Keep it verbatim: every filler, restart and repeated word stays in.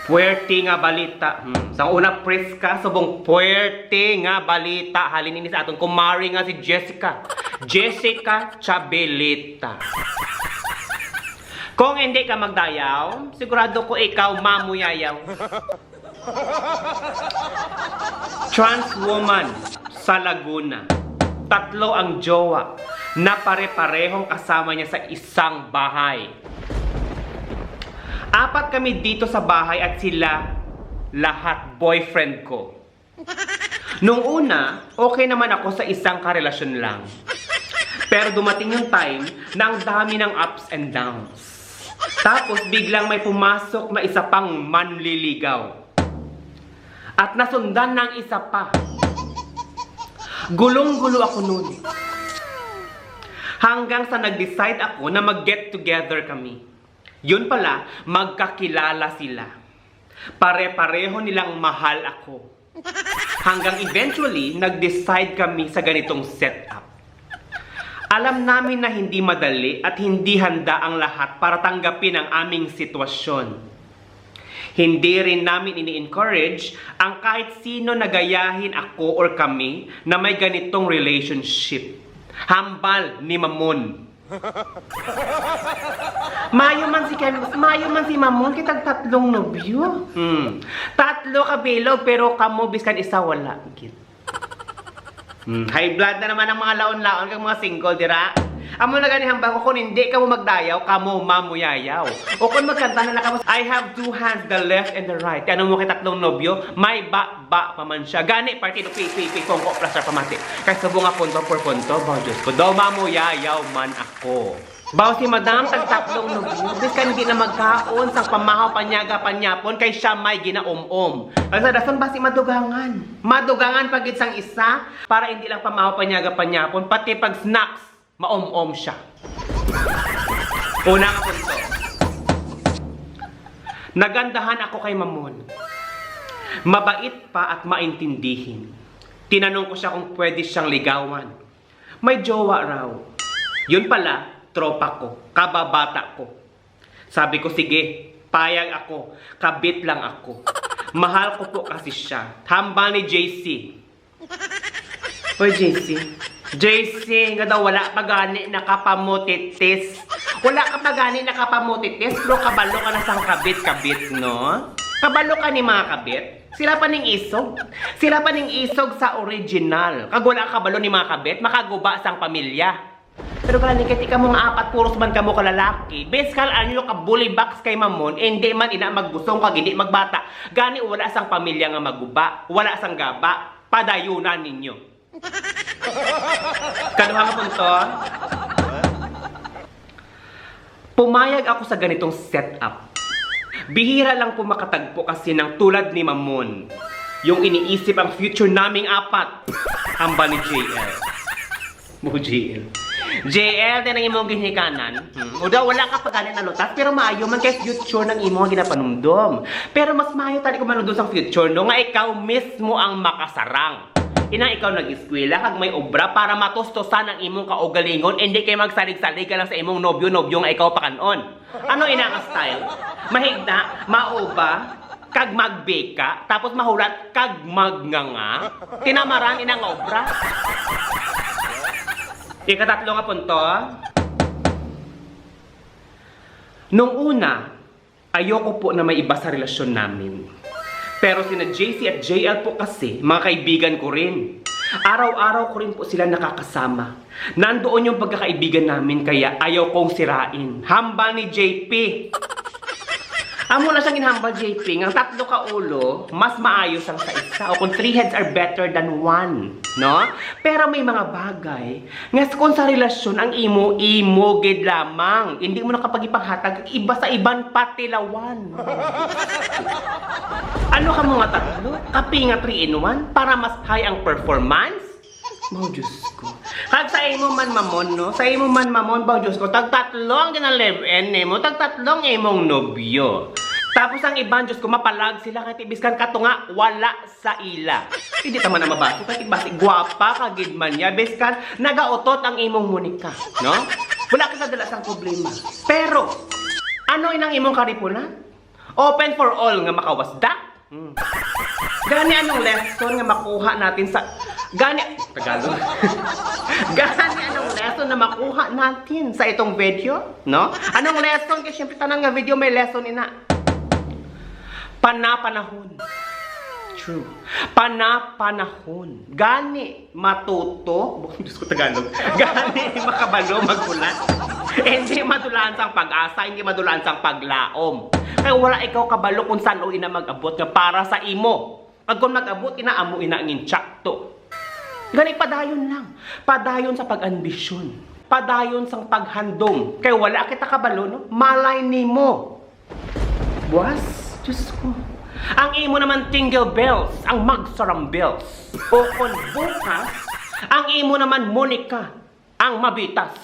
Puwerte nga balita. Hmm. Sa una, preska, subong puwerte nga balita. Halin ini sa aton kumari nga si Jessica. Jessica Chabelita. Kung hindi ka magdayaw, sigurado ko ikaw mamuyayaw. Trans woman sa Laguna. Tatlo ang jowa na pare-parehong kasama niya sa isang bahay. Apat kami dito sa bahay at sila lahat boyfriend ko. Nung una, okay naman ako sa isang karelasyon lang. Pero dumating yung time na ang dami ng ups and downs. Tapos biglang may pumasok na isa pang manliligaw. At nasundan ng isa pa. Gulong-gulo ako nun. Hanggang sa nag-decide ako na mag-get together kami. Yun pala, magkakilala sila. Pare-pareho nilang mahal ako. Hanggang eventually, nag-decide kami sa ganitong setup. Alam namin na hindi madali at hindi handa ang lahat para tanggapin ang aming sitwasyon. Hindi rin namin ini-encourage ang kahit sino na gayahin ako or kami na may ganitong relationship. Hambal ni Mamon. Mayo man si Ken, mayo man si Mamon kay tag tatlong nobyo. Hmm. Tatlo ka bilog pero kamo biskan isa wala gid. Hmm. High blood na naman ang mga laon-laon kag mga single dira. Amo na gani hambal ko, kung hindi kamo magdayaw, kamo mamuyayaw. O kung magkanta na lang kamo, "I have two hands, the left and the right." Ano mo kay tatlong nobyo? May ba ba pa man siya. Gani, partido P P P, pongko plus or pamati. Kay subong nga punto por punto, baw, Diyos ko. Daw mamuyayaw man ako. Baw si Madam, tagtatlong nobyo. Biskan hindi na magkaon, sang pamahaw, panyaga, panyapon, kay siya may ginaum-om. Ang sa dason, basi madugangan. Madugangan pa gid sang isa, para hindi lang pamahaw, panyaga, panyapon, pati pag snacks. Maom-om siya. Una nga punto. Nagandahan ako kay Mamon. Mabait pa at maintindihin. Tinanong ko siya kung pwede siyang ligawan. May jowa raw. Yun pala, tropa ko, kababata ko. Sabi ko, "Sige, payag ako, kabit lang ako. Mahal ko po kasi siya." Hambal ni J C. Oy, J C. J C, nga daw wala pa gani nakapamutitis. Wala ka pa gani nakapamutitis, pero kabalo ka na sang kabit-kabit, no? Kabalo ka ni mga kabit. Sila pa ning isog. Sila pa ning isog sa original. Kag wala ka kabalo ni mga kabit, makaguba sang pamilya. Pero gani, kay ti kamo nga apat, puros man kamo ka lalaki. Biskan ano ka bully box kay Mamon, eh, hindi man ina magbusong kag hindi magbata. Gani, wala sang pamilya nga maguba, wala sang gaba. Padayunan ninyo. Kaduha nga punto, pumayag ako sa ganitong setup. Bihira lang po makatagpo kasi ng tulad ni Mamon, yung iniisip ang future naming apat. Hambal ni J L. Mo, J L. J L, din ang imong ginhikanan. Hmm. O daw, wala ka pa gani nalutas, pero maayo man kay future ng imong ginapanumdom. Pero mas maayo tani kung manumdom sang future, no, nga ikaw mismo ang makasarang. Inang ikaw nag-eskwela kag may obra para matustusan ang imong kaugalingon, hindi kay magsalig-salig ka lang sa imong nobyo-nobyo nga ikaw pakan-on. Ano ina nga style? Mahigda, mauba, kag magbika, tapos mahulat kag magnganga? Tinamaran ina nga obra. Ikatatlo nga punto. Nung una, ayoko po na may iba sa relasyon namin. Pero sina J C at J L po kasi, mga kaibigan ko rin. Araw-araw ko rin po sila nakakasama. Nandoon yung pagkakaibigan namin, kaya ayaw kong sirain. Hambal ni J P. Amo na siyang ginhambal, J P, nga tatlo ka ulo, mas maayo sang sa isa. O kung three heads are better than one, no? Pero may mga bagay nga kung sa relasyon ang imo, imo gid lamang. Hindi mo nakapagipanghatag iba sa iban patilawan. Ano ka mga tatlo? Kape nga three in one para mas high ang performance? Baw, Diyos ko. Kag sa imo man, Mamon, no? Sa imo man, Mamon, baw, Diyos ko, tagtatlo ang gina-live-in nimo, tagtatlo ang imong nobyo. Tapos ang iban, Diyos ko, mapalag sila kay ti biskan katunga, wala sa ila. Hindi ta man na mabato, kay basi gwapa ka gid man niya, biskan nagautot ang imong munika, no? Wala ka kadala sang problema. Pero, ano inang imong karipunan? Open for all nga makawasda. Hmm. Gani anong lesson nga makuha natin sa... Gani... Tagalog. Gani anong lesson na makuha natin sa itong video? No? Anong lesson? Kaya syempre tanan nga video may lesson ina. Panapanahon. True. Panapanahon. Gani matuto. Diyos ko, Tagalog. Gani makabalo maghulat. Hindi madulaan sang pag-asa, hindi madulaan sang paglaom. Kay wala ikaw kabalo kung san-o ina mag-abot nga para sa imo. Kag kung mag-abot ina, amo ina ang intsakto. Gani padayon lang. Padayon sa pag-ambisyon. Padayon sang paghandom. Kay wala kita kabalo, no? Malay nimo. Buwas? Diyos ko. Ang imo naman tingle bells, ang magsarambills. O kon bukas, ang imo naman Monica, ang mabitas.